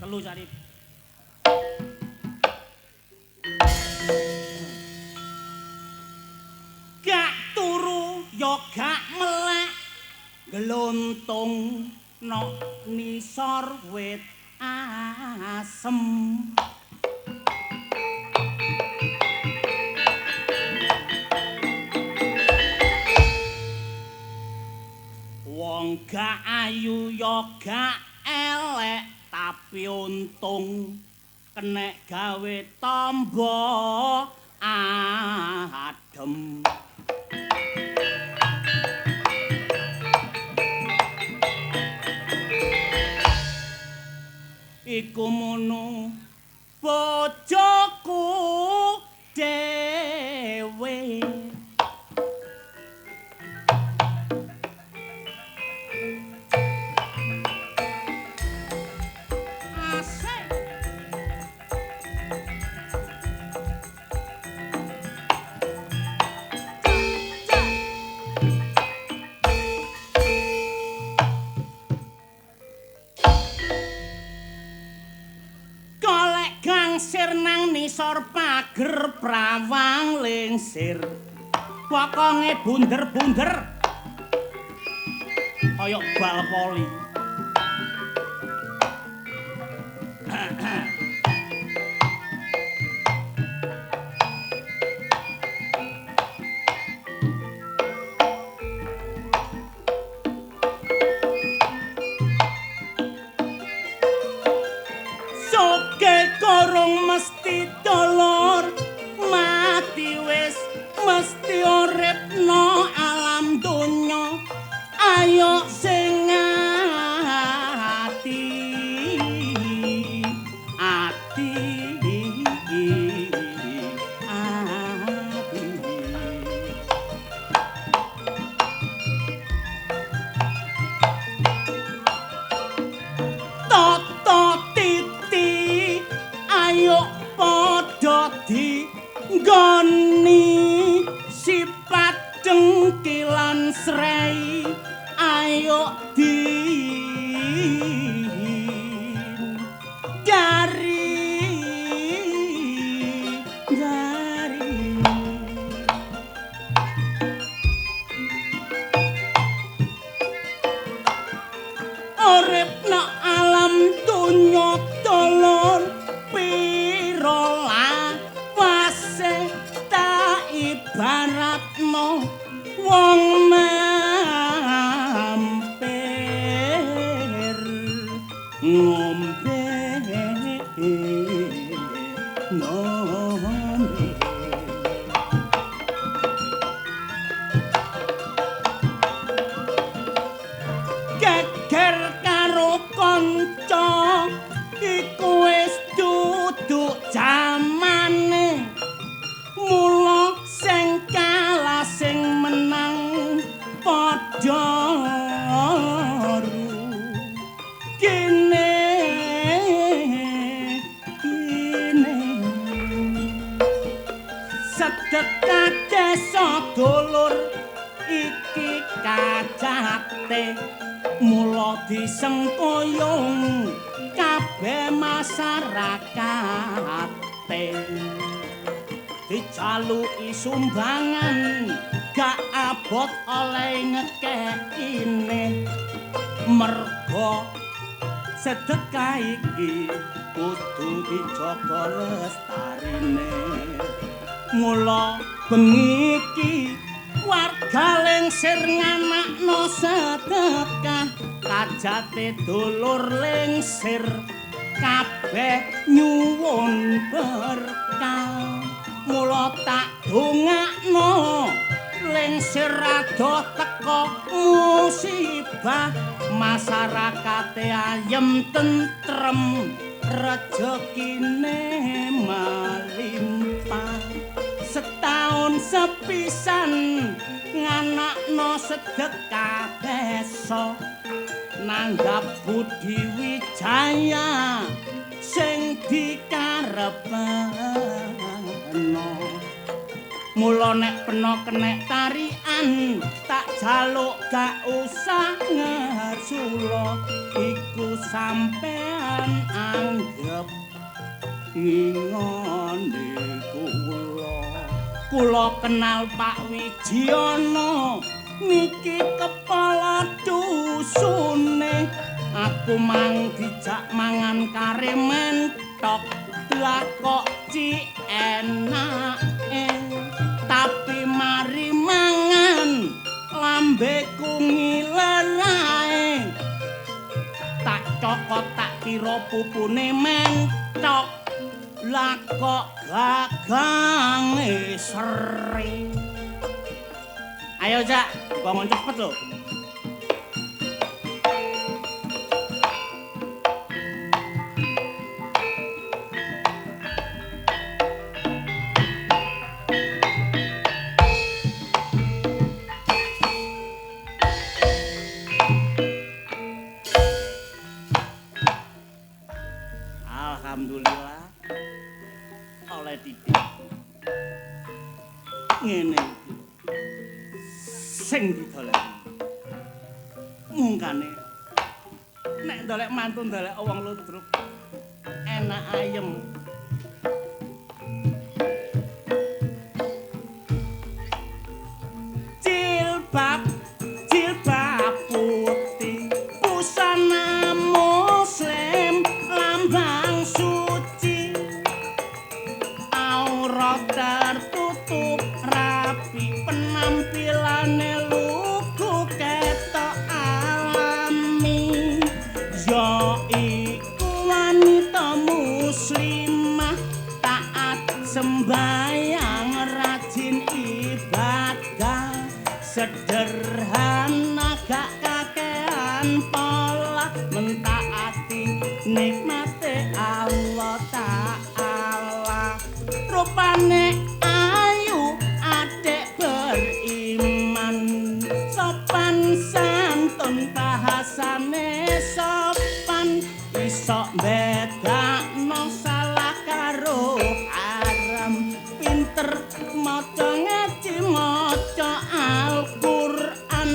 Telu Sarip. Gak turu ya gak melek, glontung nok nisor wit asem. Wong gak ayu ya gak elek, tapi untung kenek gawe tombo adem. Iku mono bojoku dhewe. Asik. Golek gangsir nang nisor pager prawang lingsir, bokonge bunder-bunder kaya bal voli. Soge korong mesti dolor, mati wis mesti uripno alam donya. Ayo sing ati ati ati. Toto titi ayo padha dinggoni, sifat dengkilan srei ayo di dari dari. Urip nang alam donya dolor piro lawase ibaratno wong mampir ngombe ngombe. Geger karo kanca iku wis duduk jamane, mula sing kalah sing menang padha rugine kene. Sedekah desa dulur iki kacate, mula disengkuyung kabeh masyarakate. Dijaluki sumbangan gak abot oleh ngekekine, mergo sedekah iki kudu dijaga lestarine. Mula bengi iki warga lingsir nganakno sedekah, kajate dulur lingsir kabeh nyuwun berkah. Mula tak dongakno lingsir adoh teko musibah, masyarakate ayem tentrem rejekine melimpah. Setahun sepisan nganakno sedekah desa, nanggap budi wijaya sing dikarepno. Mula nek peno kenek tarian tak jaluk gak usah ngersula, iku Sampean anggep ngingone kula. Kula kenal Pak Wijiono niki kepala dusune. Aku mang dijak mangan kare mentok, lah kok ci enake. Tapi mari mangan lambeku ngilerae. Tak cokot tak kira pupune mentok, lah kok gagange seri. Ayo Jak, bangun cepet lho. Alhamdulillah oleh titik ngene iki sing didoleki. Mungkane nek ndolek mantu ndolek wong ludruk enak ayem. Jilbab jilbab putih busana muslim lambang suci, aurat tertutup rapi, penampilane lugu ketok alami. Ya iku wanita muslimah taat sembahyang rajin ibadah, sederhana gak kakean pola, mentaati nikmate Allah Ta'ala. Rupane ayu adek beriman, sopan santun bahasane sopan, iso bedakno salah karo haram, pinter maca ngaji maca Al-Qur'an.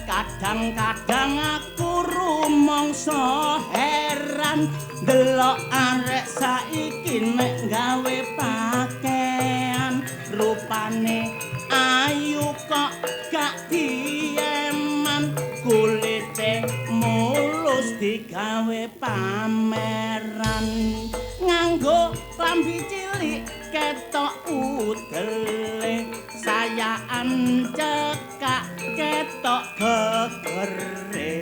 Kadang-kadang aku rumangsa heran delok arek saiki nek gawe pakaian, rupane ayu kok gak dieman, kulite mulus digawe pameran, nganggo klambi cilik ketok udele, sayaan cekak ketok gegere,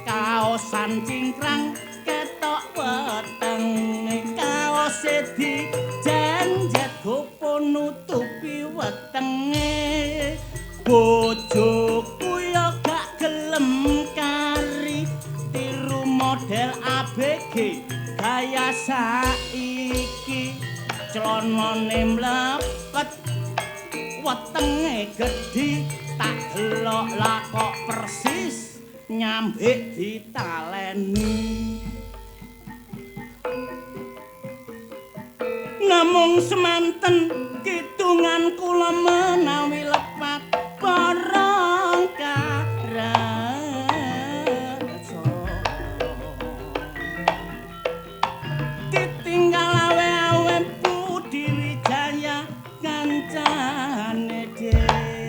kaosan cingkrang ketok wetenge, kaose dijenjet gopo nutupi wetenge. Bojoku ya gak gelem kari tiru model ABG gaya saiki, clonone mlepet wetenge gedhi, tak delok lah kok persis nyambik ditaleni. Namung semanten kidungan kula menawi lepat barang kareso. Ditinggal awe-awe Budi Wijaya kancane dhewe.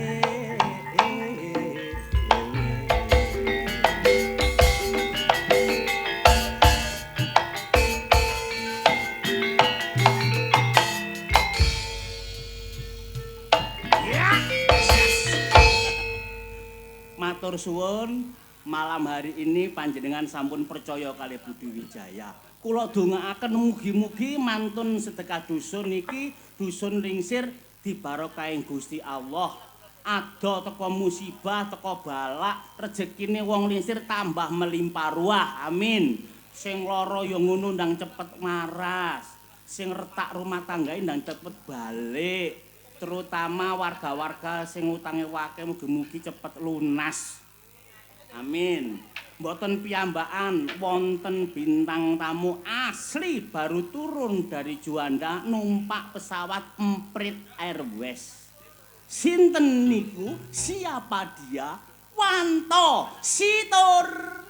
Matur suwun, malam hari ini panjenengan sampun percaya kali Budi Wijaya. Kula dongaaken mugi-mugi mantun sedekah dusun niki, dusun Lingsir dibarokahi Gusti Allah. Ado teko musibah, teko balak, rezekine wong Lingsir tambah melimpah ruah. Amin. Sing lara ya ngono ndang cepet waras, sing retak rumah tanggae ndang cepet balik. Terutama warga-warga sing utange wake mugi-mugi cepet lunas. Amin. Mboten piyambakan wonten bintang tamu asli baru turun dari Juanda numpak pesawat Emprit Airways. Sinten niku? Siapa dia? Wanto Sitor.